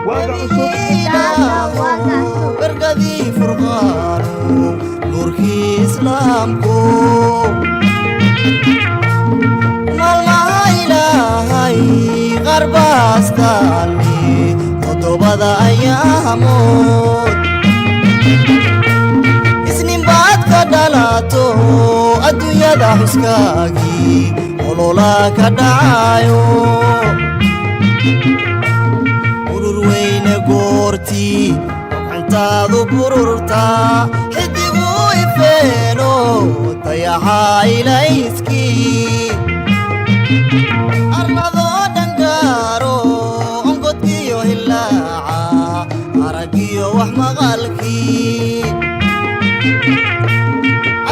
Waaga Cusub. Barkadii Furqaanu, nuurkii Islaamku, maalmaha Ilaahay qarbaastaani, toddobada ayaamood, isninbaad ka dhalato, adduunyada xuskaagii olola ka dhacayo. Urur weyne goortii gacantaadu bururtaa, xidigu ifeeno, dayaxa ilayskii arladoo dhangaaro, ongodkiyo hilaaca, araggiyo wax maqalkii,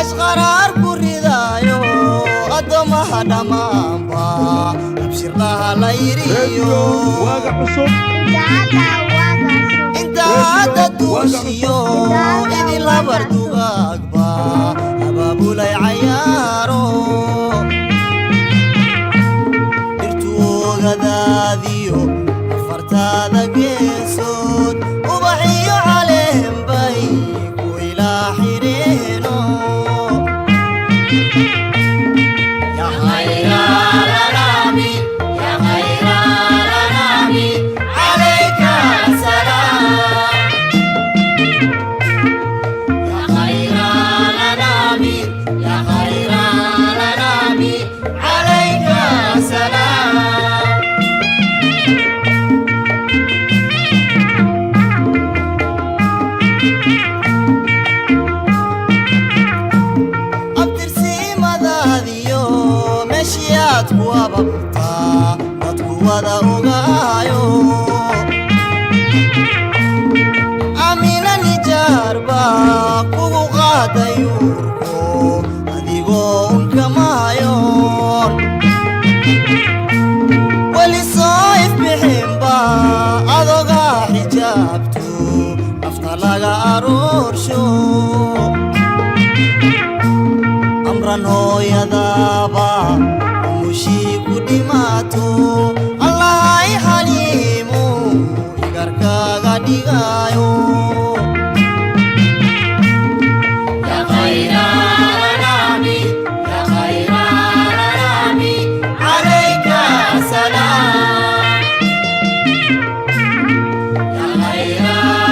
ashqaraar ku ridaayo, addoommaha dhammaanba abshirlaha la Reediyo yidhiyo. Waaga Cusub. Inta hadda duushiyo idin labar dugaagba abaabulay cayaaro, dhirtu ogadaadiyo afartaada geesood, ubaxiyo caleenbay ku ilaa xireeno. يا خير الأنام، يا خير الأنام، عليك السلام. يا خير الأنام، يا خير الأنام، عليك السلام. Abtirsiimadaadiyo meeshiyaad ku ababtaa, dadku wada ogaayo. Amina nijaarba kugu qaadayuurko, adigoo unkamaayoon weli soo ifbixinba, adogaa xijaabto nafta laga aroorsho. Amran hooyadaaba umushii ku dhimaato, Allahay xaliimu igarkaaga dhigaayo.